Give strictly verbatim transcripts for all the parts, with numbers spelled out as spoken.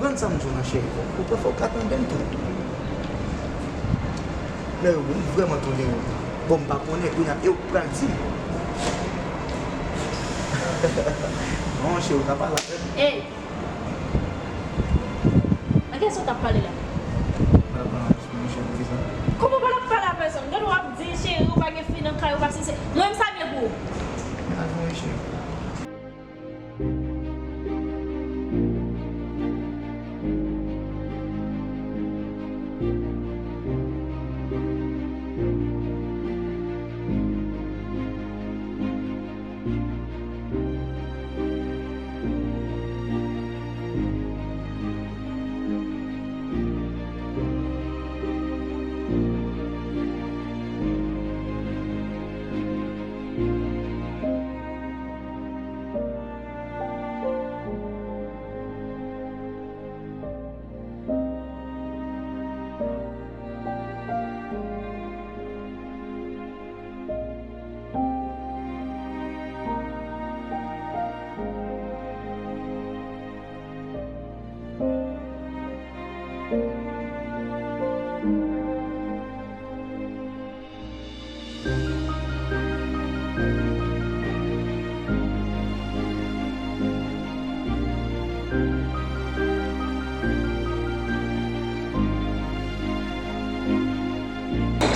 Konprann sa m di w lan, cheri. Ou konprann, fò w ka tande m tou. Lè yo, m vrèman tolere w. Bon, m pa konnen, kounye a, e ou k pral di m. Non, cheri, ou ka pale avè m. Ey! Nan kiyès ou t ap pale la? M pa pale avè m, cheri, poukisa? Kòman w pa t ap pale a pèsonn? Gade w ap di cheri, ou pa gen fi nan kay ou, pa sensè. Mwen menm sa byen pou ou. Mwen al fè yon cheri.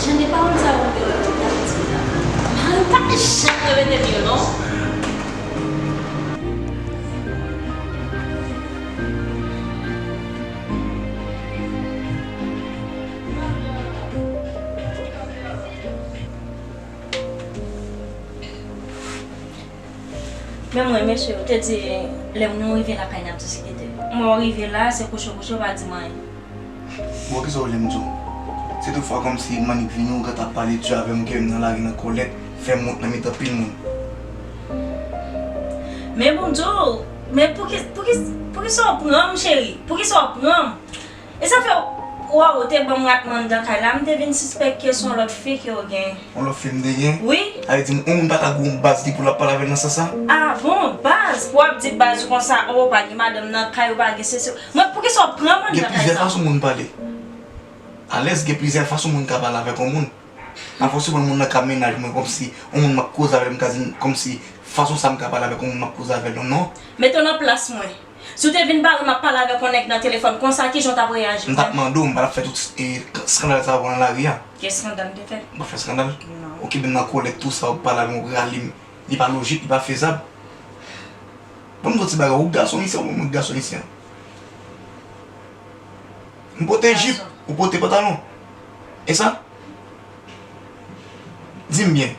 Jan de pawòl sa yo m te wè yo t ap di la. Mari m pa janm repete m yo non. Men mwen, mesye, ou te di lè nou rive lakay n ap diskite. Mwen, w rive la, se kouche w kouche, w pa di m anyen. Bon, kisa w vle m di w? Si toutfwa kòmsi m annik vini, ou gentan ap pale di avè m, ke m nan lari nan kòlèt, fè m wont nan mitan pil moun. Men Bondye, men pouki, pouki, poukisa w pran m, cheri? Poukisa w pran m? E sa fè, waw, ou te ban m ratman anndan kay la, m te vin sispèk ke se yon lòt fi ke w gen. Yon lòt fi m te gen? Wi. Sa vle di yon moun pa ka gen yon baz li pou l ap pale avè l nan sans sa? Ah bon, baz? Pou w ap di baz ou konsa, oh, ou pa gen madanm nan kay, ou pa gen sesi. Mwen, poukisa w pran m anndan kay sa? Gen plizyè fason moun pale. Alèz, gen plizyè fason moun ka pale avèk yon moun. Afòs ou pran moun nan ka mennaj mwen kòmsi yon moun m ap koze avè l, m ka di n kòmsi fason sa m ka pale avèk yon moun m ap koze avè l, non, non. Mete w nan plas mwen. Si w te vin bare m ap pale avèk yon nèg nan telefòn konsa, kijan w t ap reyaji? M t ap mande w, m pa t ap fè tout, e, eskandal sa yo nan lari a. Ki eskandal m te fè? M pa fè eskandal. Non. Ou kenbe m nan kòlèt tou sa, w ap pale avè m, w rale m. Li pa lojik, li pa fezab. Ban m di w ti bagay, ou gason misye, ou mwen gason misye. M pote jip, ou pote pantalon. E sa? Di m byen.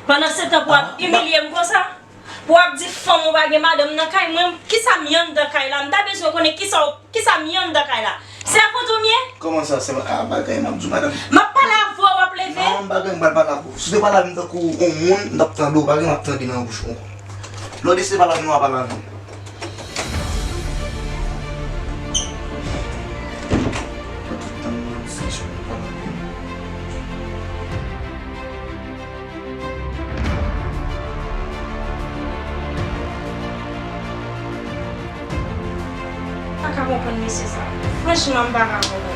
Pandansetan pou w ap imilye m konsa? Pou w ap di fanm ou pa gen madanm nan kay mwen, kisa m ye anndan kay la? M ta bezwen konnen kisa w, kisa m ye anndan kay la. Se avè w m ye? Kòman sa, se a bagay m ap di w, madanm? M ap pale avè w, w ap leve? Non, m pa gen m pral pale avè w. Si w te pale avè m tankou yon moun, m t ap tande w, pa gen m ap tande nan bouch ou ankò. Lè w deside pale avè m, w a pale avè m. Pran tout tan m nan diskisyon pou pale avè m. M pa ka konprann mesye sa. Franchman, m pa ka konprann.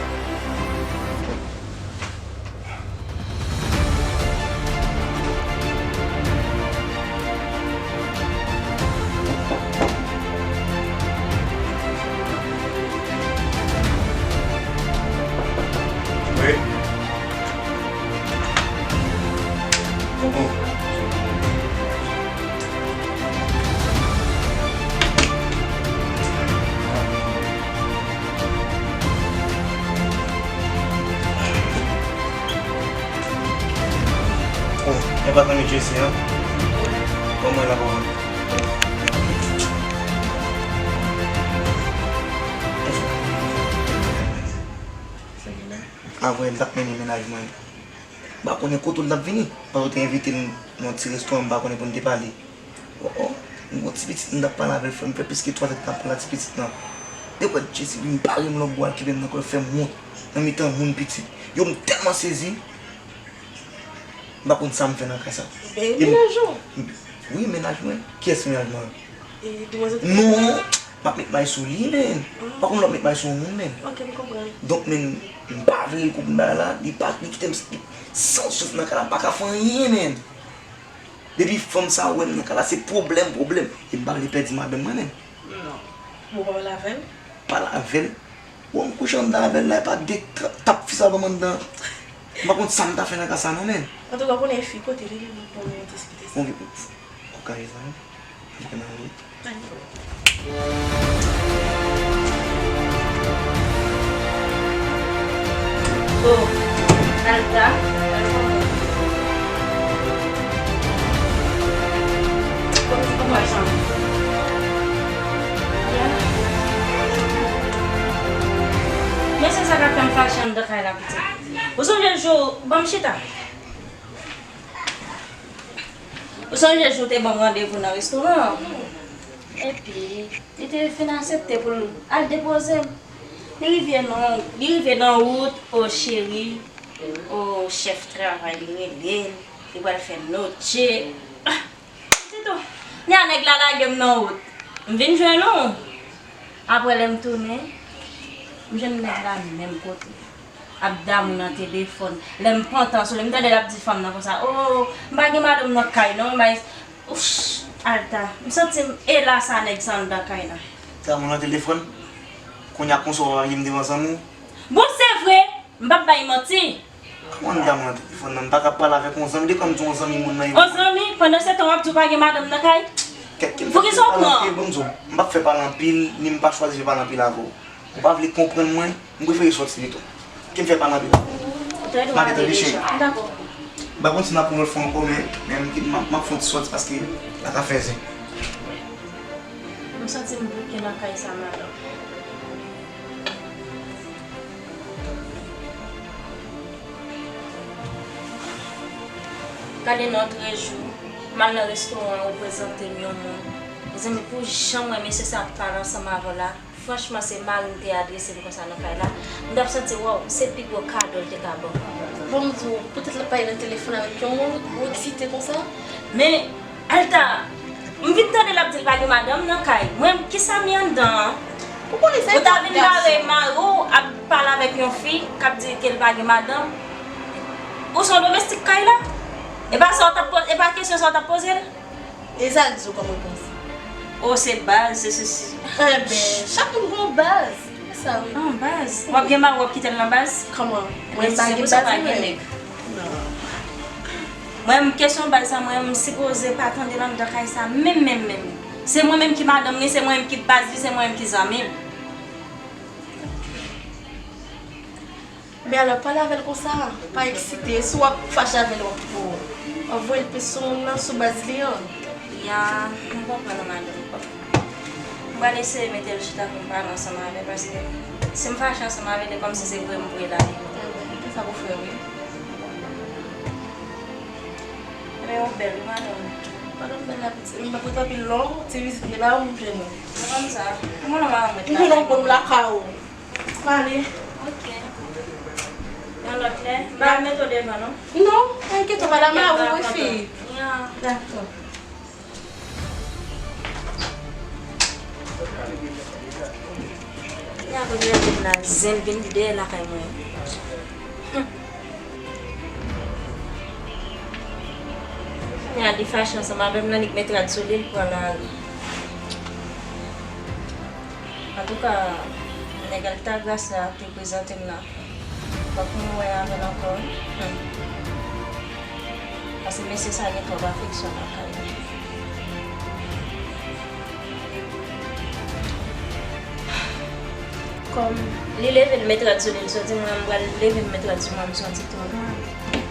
Wi. Bon, bon. Bon, e pa zanmi Jesse an? Bon, mwen la, bon. Avwe l t ap mennen mennaj mwen. M pa konnen kote l t ap vini. Paske w te envite l nan yon ti restoran, m pa konnen pou n te pale. Oh, oh, m gon ti pitit, m t ap pale avè l, frè m, fè plis ke twa zè m t ap pale a ti pitit lan. Depi w wè Jesse vin bare m lòtbò, al kenbe m nan kòlèt, fè m wont nan mitan moun pitit. Yo, m tèlman sezi. M pa konn sa m fè nan kay sa. E, e m, mennaj ou? Wi, mennaj mwen. Kiyès mennaj mwen? E, demwazèl. Non! M ap met may sou li, men. M pa konn lè w ap met may sou yon moun, men. Ok, m konprann. Donk, men, m pa vle l konprann bagay la, li pa, li kite m s- san souf nan kay la, m pa ka fè anyen, men. Depi fanm sa wè m nan kay la, se pwoblèm, pwoblèm. E m pa vle pèdi madanm mwen, men. Non. Bon, w pa pale avè l? Pale avè l? Bon, m kouche anndan avè l la, epa de t- tap fi sa ban m anndan. M pa konn sa m ta fè nan ka sa non, men. Antouka, w konnen fi kote li, li pou nou diskite sa. Bon, ok, sa, m konnen wi. Oh, Alta. Kòman, kòman jan? Mesye sa k ap fè m fache anndan kay la, pitit. Ou sonje jou, ban m chita. Ou sonje jou w te ban m randevou nan restoran an? Epi, li te fin aksepte pou l al depoze m. Li rive nan, li rive nan wout, o cheri, o chèf travay li rele l, li pral fè noche. Ah, se tou. Nya nèg la lage m nan wout. M vin jwenn ou. Apre lè m tounen, m jwenn nèg la menm kote. Ap damou nan telefòn. Lè m pantan sou li, m tande l ap di fanm nan konsa, "Oh, m pa gen madanm nan kay non, bay." Ouch, Alta, m santi m, e la sa nèg sa anndan kay la. Damou nan telefòn? Kounye a konsa w pa vle m devan zanmi w? Bon, se vre, m p ap bay manti. Kòman damou nan telefòn nan? M pa ka pale avèk yon zanmi, de kòm di yon zanmi moun nan. Yon zanmi, pandan se tan w ap di w pa gen madanm nan kay? Kèt ki m fè pale anpil, bon, m di w, m p ap fè pale anpil, ni m pa chwazi fè pale anpil avè w. Ou pa vle konprann mwen, m prefere sòti pito. Ke m fè pa nan pita. M ale tande cheri. Dakò. M pa konn si n ap yon lòt fwa ankò, men, men m, m, m ap fè yon ti sòti paske la ka fè zen. M santi m bouke nan kay sa, madanm. Gade nan trè jou, m al nan restoran an, ou prezante m yon moun. Mezanmi, pou jan m wè mesye sa ap pale ansanm avè w la, franchman, se mari m te adrese m konsa nan kay la. M t ap santi, waw, se pi gwo kado l te ka ban m. Bon, m di w, poutèt l ap pale nan telefòn avèk yon moun, ou eksite konsa? Men, Alta, m vin tande l ap di l pa gen madanm nan kay. Mwen, kisa m ye anndan an? Ou konnen sa. Ou ta vin bare mari w ap pale avèk yon fi k ap di ke l pa gen madanm? Ou se yon domestik kay la? E pa sa w t ap poze, e pa kesyon sa w t ap poze l? E sa l di w kòm repons? Oh, se baz, se sesi. Enben, chak moun gen yon baz. Sa wi. An baz? W ap gen mari, w ap kite l nan baz? Kòman? Mwen pa gen baz mwen. Non. Mwen, kesyon baz sa, mwen, m sipoze pa tande l anndan kay sa, menm, menm, menm. Se mwen menm ki madanm li, se mwen menm ki baz li, se mwen menm ki zanmi l. Men alò, pale avè l konsa, pa eksite. Si w ap fache avè l, w ap, w ap voye l plis sou moun nan, sou baz li an. Ya, m konprann ou, madanm. M pral eseye mete l chita pou m pale ansanm avè l, paske si m fache ansanm avè l, e kòmsi se vre m vre l ale. Enben, se sa pou fè, wi. Men ou bèl, wi, madanm. Madanm bèl la, pitit. M pa pote anpil non, ti vizit mwen la, ou m jwenn ou. Mwen konn sa. Mwen nan madanm mwen. M jwenn ou bon lakay ou. Pale. Ok. Yon lòt lè. M pa mete w devan, non. Non, pa enkyete w, pa la mari w, wi, fi. Ya. Dakò. Ya, kounye a, vin la, zen vin dèyè lakay mwen. Kounye a, li fache ansanm avè m, nan li k met rad sou li, l pran lari. Antouka, nèg Altagras la te prezante m nan. Fòk mwen wè avè l ankò, wi. Hmm. Paske mesye sa gen twòp afeksyon lakay li. Kòm li leve l met rad sou li, l soti, mwen, m pral leve m met rad sou mwen, m soti tou.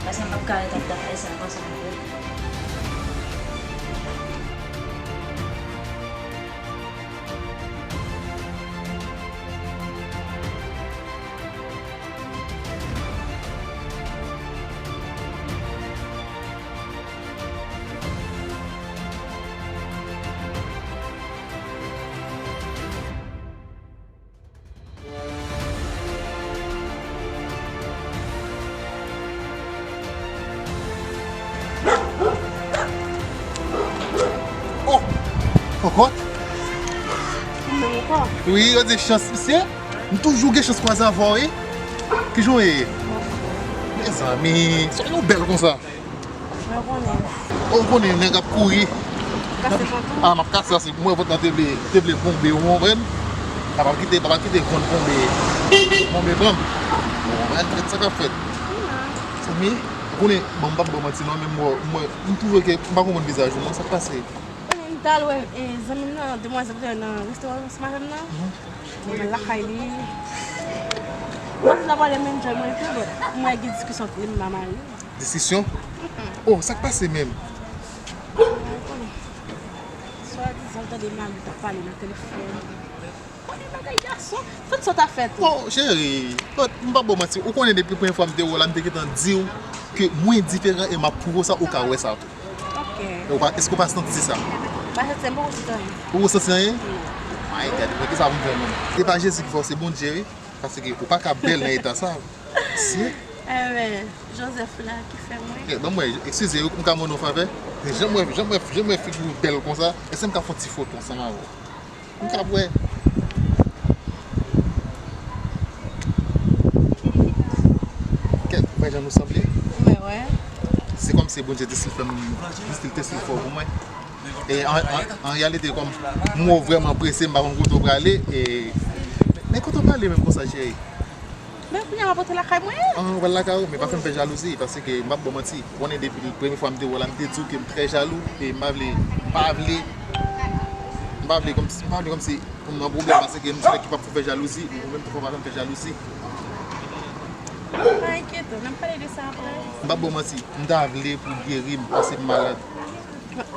Paske m p ap ka ret ap dakay sa konsa ankò. Oh! Kòkòt! Mwen, Wi, yo di chans, misye. M toujou gen chans kwaze avè w, wi. Kijan w ye? Mezanmi, sa yon bèl konsa. Mwen konnen. Ou konnen nèg ap kouri. Kase vant ou. Ah, m ap kase, se pou mwen vant lan te vle, te vle bonbe, ou konprann? Papa kite, papa kite vant bonbe. Bonbe ban m. Ou konprann? Tèt sa k ap fèt. Zanmi, ou konnen, bon, m p ap ba w manti non, men mwen, mwen, m twouve ke m pa konprann vizaj ou non, sa k pase? M t al wè, e, zanmi m nan, demwazèl te nan restoran ansanm avè m nan. Mwen al lakay li. Mwen di l ap pale m enjoy mwen epi, but mwen gen diskisyon ant li menm ak mari l. Diskisyon? Oh, sa k pase menm? Swadizan m tande mari l t ap pale nan telefòn. Konnen bagay gason, tout sa ta fèt. Oh, cheri, but m p ap ba w manti. Ou konnen depi premye fwa m te wè w la, m te gentan di w ke mwen diferan e m ap pwouve w sa, ou ka wè sa tou. Ok. Ou pa, èske ou pa santi sa? Pa santi, m poko santi anyen. Ou poko santi anyen? Non. My God, men kisa pou m fè menm? Se pa Jezi ki fè w, se Bondye, wi. Paske ou pa ka bèl nan eta sa. Si. Enben, Joseph la ki fè mwen. Ok, ban m wè, eskize, m ka mande w yon favè? Jan m wè, jan m wè, jan m wè figi w bèl konsa, èske m ka fè yon ti foto ansanm avè w? M ka wè. Kèt, ou wè jan nou sanble? Mwen wè. Se kòmsi Bondye te si l fè m, te si l fè w pou mwen. E an, an, an reyalite, kòm m wè w vrèman prese, m pa konn kote w prale, e, men kote w prale menm konsa, cheri? Men kounye a m ap rantre lakay mwen. Ah, ou pral lakay ou, men pa fè m fè jalouzi, paske m p ap ba w manti. Ou konnen depi premye fwa m te wè w la, m te di w ke m trè jalou, e m pa vle, m pa vle, m pa vle kòmsi, m pa vle kòmsi pou m nan pwoblèm, paske m se nèg ki p ap fè jalouzi, ou menm tou fò pa fè m fè jalouzi. Pa enkyete w, n ap pale de sa apre. M p ap ba w manti, m ta vle pou w geri m, paske m malad.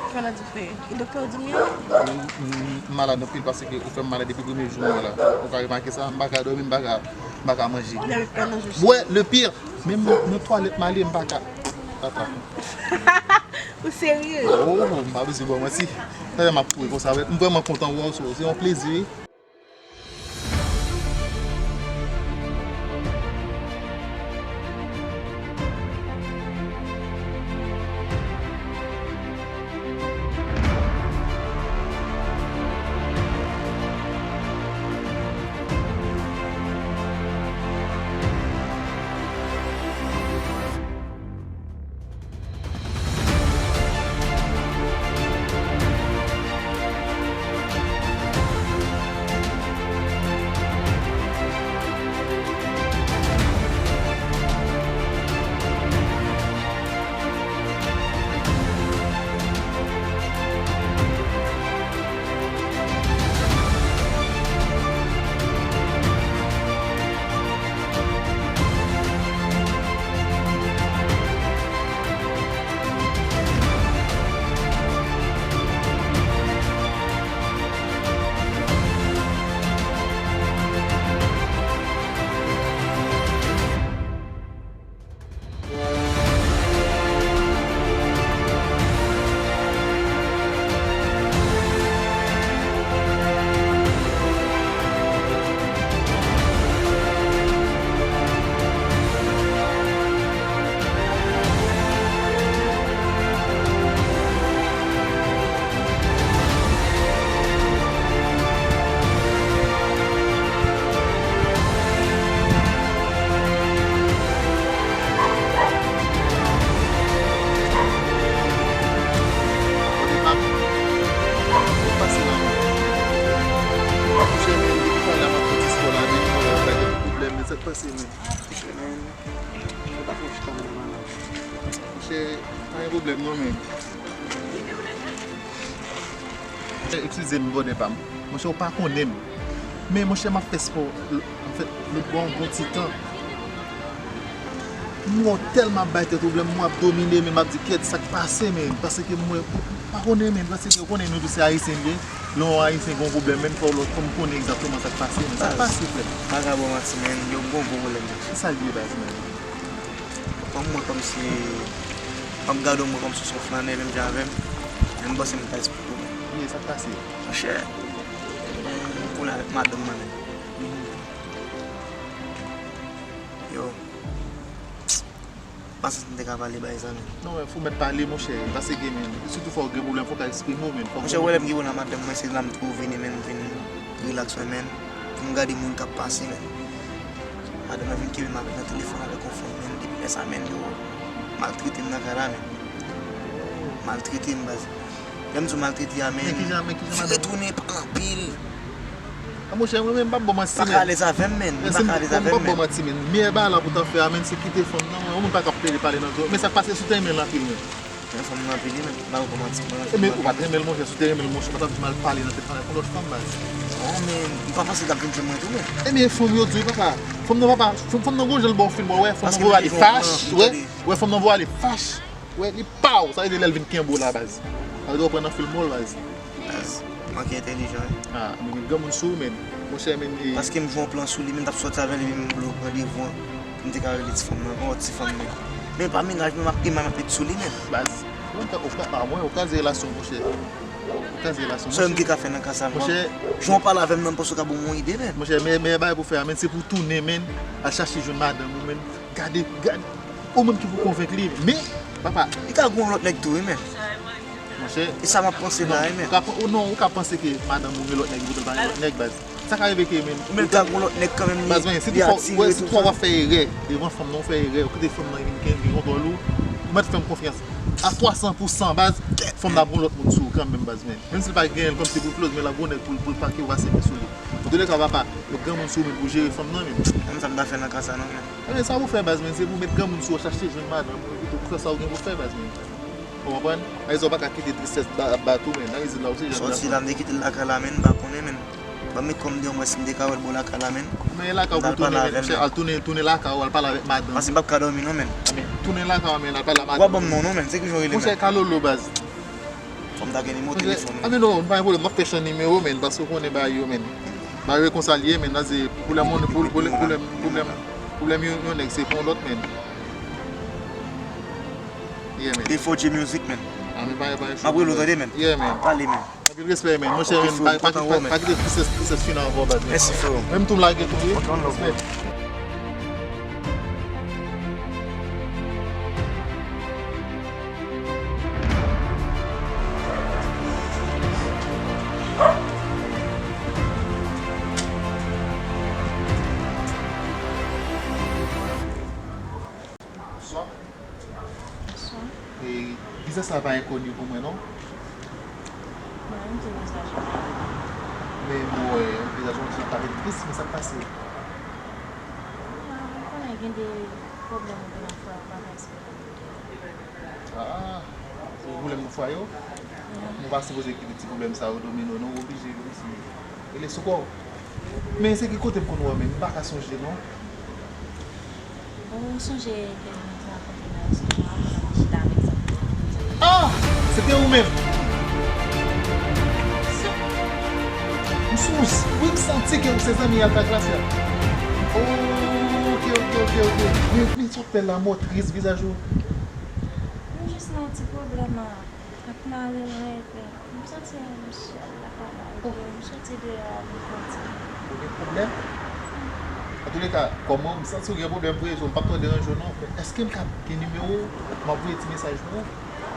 Maladi fè. E doktè w di m li? M, m, m malad anpil paske ou fè m malad depi premye jou mwen la. Ou ka remake sa? M pa ka dòmi, m pa ka, m pa ka manje. Bwè, le pire, menm nan twalèt m ale, m pa ka. Tata. Ou serye? Oh, m pa bezwen ba w manti. Sa fè m ap kouri konsa. M vrèman kontan wè w, so, se yon plezi, wi. Monchè, men, depi talè a m ap fè ti spò la, men, mwen wè bagay de pwoblèm, men sa k pase, men? Monchè, men, mwen pa fè chita m nan malad. Monchè, pa gen pwoblèm non, men. Monchè, eskize m, brother pa m. Monchè, ou pa konnen m. Men, monchè, m ap fè spò, l-, anfèt, lòt bò yon bon ti tan. M wè w tèlman ap bay tèt ou pwoblèm, m wè w ap domine, men m ap di, "Kèt, sa k pase, men?" Paske m wè, ou pa konnen, men, paske ou konnen nou tou se Ayisyen n ye. Lè yon Ayisyen gen yon pwoblèm, men, fò w lòt, fò m konnen egzakteman sa k pase, men. Sa k pase, frè? Baz, m pa ka ba w manti, men, yo, m gen yon gwo pwoblèm, men. Kisa l ye, baz, men? Kòm mwen, kòmsi, m ap gade w, mwen, kòmsi w se yon flannè, menm jan avè m, men m panse m ka esplike w, men. Wi, sa k pase? Monchè, m koule avèk madanm mwen, men. Yo. Panse si m te ka pale bay sa, men. Non, men, fò w mèt pale, monchè. Paske, men, sitou fò w gen pwoblèm, fò w ka eksprime w, men. Monchè, pwoblèm ki gen nan madanm mwen, se la m twouve li, men, m vin ri Jackson, men, pou m gade moun k ap pase, men. Madanm nan vin kenbe m avèk nan telefòn avèk yon fanm, men, depi lè sa, men, yo maltrete m nan kay la, men. Maltrete m, baz. Lè m di w maltrete a, men, men kijan, men kijan, vire tounen, pale anpil. A, monchè, mwen menm, m p ap ba w manti, men. Pa ka alèz avè m, men. M pa ka alèz avè m, men. M p ap ba w manti, men. Meyè bagay la pou w ta fè a, men, se kite fanm nan, men. Yon moun pa ka pede pale nan zò. Men sa k pase sou tèmen l anpil, men. Men fanm nan anpil, men. M pa ba w manti, men. E, men ou pa t renmen l, monchè, si w te renmen l, monchè, ou pa t ap di m al pale nan telefòn avèk yon lòt fanm, baz. Non, men, m pa panse l t ap vin jwenn mwen tou, men. E, men fanm yo di w, papa. Fanm nan, papa, fanm, fanm nan gon jan l ba w fil, bò, wè, fanm nan voye ale fach, wè. Wè, fanm nan voye ale fach. Wè, li pa w. Sa vle di lè l vin kenbe w la, baz. Sa vle di w pran nan fil mòl, baz. Baz, manke entèlijan, wi. Ah, men met granmoun sou ou, men. Monchè, men, e. Paske m jwe yon plan sou li, men m t ap sòti avè li, men m bloke randevou an. Pou m te ka rele ti fanm nan, yon ti fanm, men. Men pa mennaj mwen, m ap, e m ap met sou li, men. Baz, ou ka, ou ka, a mwen, ou ka kraze relasyon, monchè. Ou ka kraze relasyon, monchè. Sa m te ka fè nan ka sa, monchè. Jan w pale avè m nan, m panse w ka ban m yon ide, men. Monchè, men, men bagay pou fè a, men, se pou tounen, men, al chache jwenn madanm ou, men. Gade, gade. Ou menm ki pou konvenk li. Men, papa. Li ka gen yon lòt nèg tou, wi, men. Monchè. E sa m ap panse la, wi, men. Ou ka, ou non, ou ka panse ke madanm ou gen lòt nèg, epi l pa gen lòt nèg, baz. Sa ka rive ke, men. Men li ka gen yon lòt nèg kanmenm, li, baz, men, si li atire tou, si w ap fè erè devan fanm nan, ou fè erè, ou kite fanm nan vin kenbe kontwòl ou, ou mèt fè m konfyans a twa san pou san, baz, fanm nan ap gen yon lòt moun sou ou kanmenm, baz, men. Menm si l pa genyen l kòmsi pou l close, men l ap gen yon nèg pou l, pou l pake ou pase men sou li. Antoulèka, papa, met granmoun sou ou, men, pou jere fanm nan, men. Menm sa m ta fè nan ka sa, non, men. Ebyen, sa pou fè, baz, men, se pou met granmoun sou ou, chache jwenn madanm ou, epi tou fè sa ou gen pou fè, baz, men. Ou konprann? Ayizò pa ka kite tristès ba, bat ou, men. Nan rezil la, ou se jèn gason. Sòti la, m te kite l lakay la, men, m pa konnen, men. Ban m met kò m deyò, m wè si m te ka wè l bò lakay la, men. Men lakay ou pou tounen, men, monchè, al tounen, tounen lakay ou, al pale avèk madanm. Paske m p ap ka dòmi, non, men. Tounen lakay ou, men, al pale ak madanm. Ou pa ban m non, non, men. Se kijan w rele, men? Monchè, Kalolo, baz. Fò m ta gen nimewo telefòn ou. A, men non, pa gen pwoblèm, m ap fè chan nimewo, men, paske ou konnen bagay yo, men. Bagay yo konsa l ye, men, nan se pwoblèm, pwoblèm, pwoblèm, pwoblèm, pwoblèm yon, yon nèg, se pou yon lòt, men. Yeah, men. P four J Music, men. A, men, pa, pa, m ap rele w tande, men. Yeah, men. Pale, men. Anpil respè, men. Monchè, men, pa, pa, pa, pa kite tristès, tristès fini ankò, baz, men. Mèsi, freo. Menm tou m lage tou, wi. Respè. Bonswa. Bonswa. E, vizaj sa pa enkoni pou mwen, non? Mwen menm, se vizaj ou. Men mwen wè vizaj ou, sa parèt tris, men sa k pase? Ah, ou konnen gen de pwoblèm ou gen nan fwa, ou pa ka eksplike. Ah, se pwoblèm nan fwa yo? Mhm. Nou pa sipoze kite ti pwoblèm sa yo domine w, non, ou oblije vin isi. Rele sou kò w. Men se ki kote m konn wè w menm? M pa ka sonje, non. Ou sonje ke nou te rankontre nan restoran an, pandan n ap chita avèk zanmi an? Ah! Se te ou menm! M sou, wi, m santi ke ou se zanmi Alta Gracia. Oh, ok, ok, ok, ok. Men, men sa w fè la, motris vizaj ou. M jis nan yon ti pwoblèm, ap mare mwen, epi m santi yon chèl la ka mare m, m soti deyò a, m fè yon ti. Ou gen pwoblèm? Antoulèka, kòman m santi w gen pwoblèm vre, so m p ap twò deranje w non, men èske m ka gen nimewo w, m ap voye ti mesaj pou ou?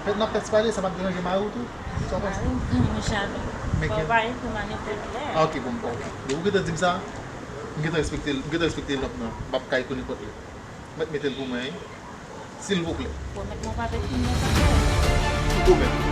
Fèt n ap tèks pale, sa p ap deranje mari w tou? Sa w panse? Mari m, mari m jalou. Fò w pa ekri m a nenpòt lè. Ah, ok, bon, ok. Depi w gentan di m sa, m gentan respekte l, m gentan respekte nòt lan, m p ap ka ekri nenpòt lè. Mèt mete l pou mwen, wi. Silvouplè. Pwomèt mwen w p ap ekri m nenpòt lè. Ou pwomèt.